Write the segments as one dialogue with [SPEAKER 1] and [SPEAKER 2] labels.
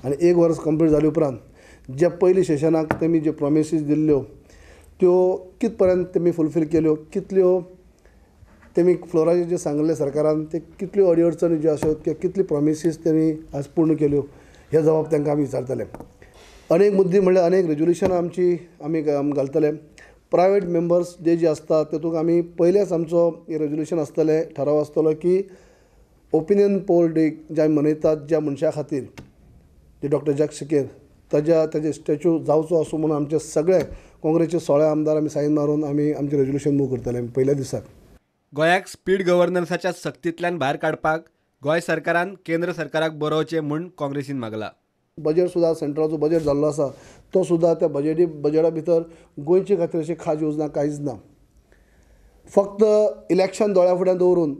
[SPEAKER 1] आनी एक वर्स कंप्लीट जाले उपरांत ज्या पयली सेशनाक तेमी ज्यो प्रोमिसीस दिल्ल्यो त्यो कित पर्यंत तेमी फुलफील केल्यो, कितल्यो तेमी फ्लोराचेर जे सांगले सरकारान ते कितल्यो अडी अडचणी ज्यो आसात त्यो कितल्यो प्रोमिसीस तेमी आज पूर्ण केल्यो हे जबाब तांकां आमी विचारतले. अनेक मुद्दे म्हणल्यार अनेक रेजोल्युशनां आमची आमी घालतले. प्रायवेट मेंबर्स डे जे आसता तेतूंक आमी पयलेच आमचो रेजोल्युशन आसतलें, ठराव आसतलो की ओपिनियन पोल डे जे आमी मनयतात ज्या मनशा खातीर जे डॉक्टर जॅक सिकेर ताज्या ताजे स्टॅच्यू जावचो असो म्हणून आमचे सगळे काँग्रेसचे 16 आमदार आमी सायन मारून आमी आमचें रेजोल्युशन मूव करतले पयल्या दिसाक.
[SPEAKER 2] गोंयाक स्पीड गव्हर्नन्साच्या सक्तींतल्यान भायर काडपाक गोंय सरकारान केंद्र सरकाराक बरोवचें म्हूण काँग्रेसीन मागला.
[SPEAKER 1] बजेट सुद्दां सेंट्रलाचो बजेट जाल्लो आसा तो सुद्दां त्या बजेटा भितर गोंयचे खातीर अशी खास योजना कांयच ना. फक्त इलेक्शन दोळ्या फुड्यान दवरून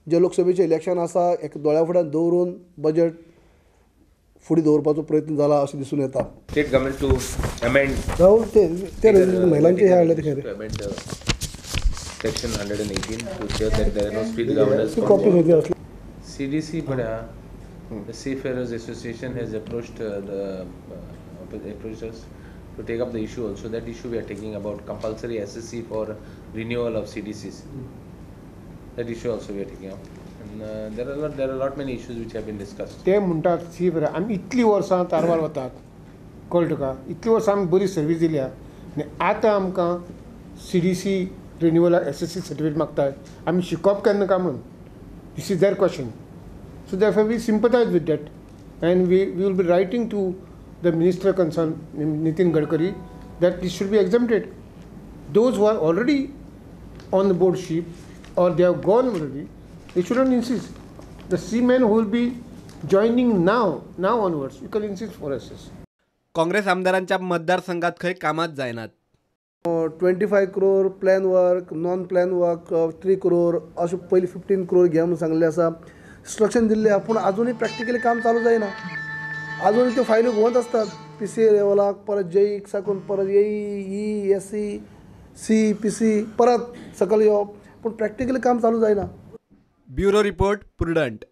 [SPEAKER 1] जे लोकसभेचें इलेक्शन आसा एक दोळ्या फुड्यान दवरून बजेट फुडें दवरपाचो प्रयत्न जाला अशें दिसून येता.
[SPEAKER 3] स्टेट गव्हर्नमेंट टू अमेंड
[SPEAKER 1] राहुल ते महिलांचे हे हाडले ते खरें
[SPEAKER 3] Section 118 to say that there are no speed governors.
[SPEAKER 1] Copy खंय आसली
[SPEAKER 3] CDC पळया, the Seafarers Association has approached approached us to take up the issue also. That issue we are taking about compulsory SSC for renewal of CDCs. That issue also we are taking up. And there are lot many issues which have been discussed.
[SPEAKER 4] ते म्हणटात seafarer आमी इतलीं वर्सां तारवार वतात, कळ्ळें तुका, इतलीं वर्सां आमी बरी सर्वीस दिल्या आनी आतां आमकां CDC रिन्युअलाक SSC certificate मागतात, आमी शिकोवप केन्ना काय म्हणून. This is their question. So therefore we sympathize with that and we will be writing to the minister concerned, Nitin Gadkari, that this should be exempted. Those who are already on the board ship or they have gone already, they shouldn't insist. The seamen who will be joining now onwards, you can insist for SS.
[SPEAKER 2] Congress आमदारांच्या मतदारसंघात खंय कामात जायनात.
[SPEAKER 1] 25 crore plan work, non plan work 3 crore अशें पयलीं 15 क्रोर घे म्हणून सांगलें आसा, इन्स्ट्रक्शन दिल्लें आसा, पूण आजुनूय प्रॅक्टिकली काम चालू जायना. आजुनूय त्यो फायली घुंवत आसतात पी सी ए लेवलाक, परत जेईक साकून परत A E S C C P C परत सकयल येवप, पूण प्रॅक्टिकली काम चालू जायना.
[SPEAKER 2] Bureau report, Prudent.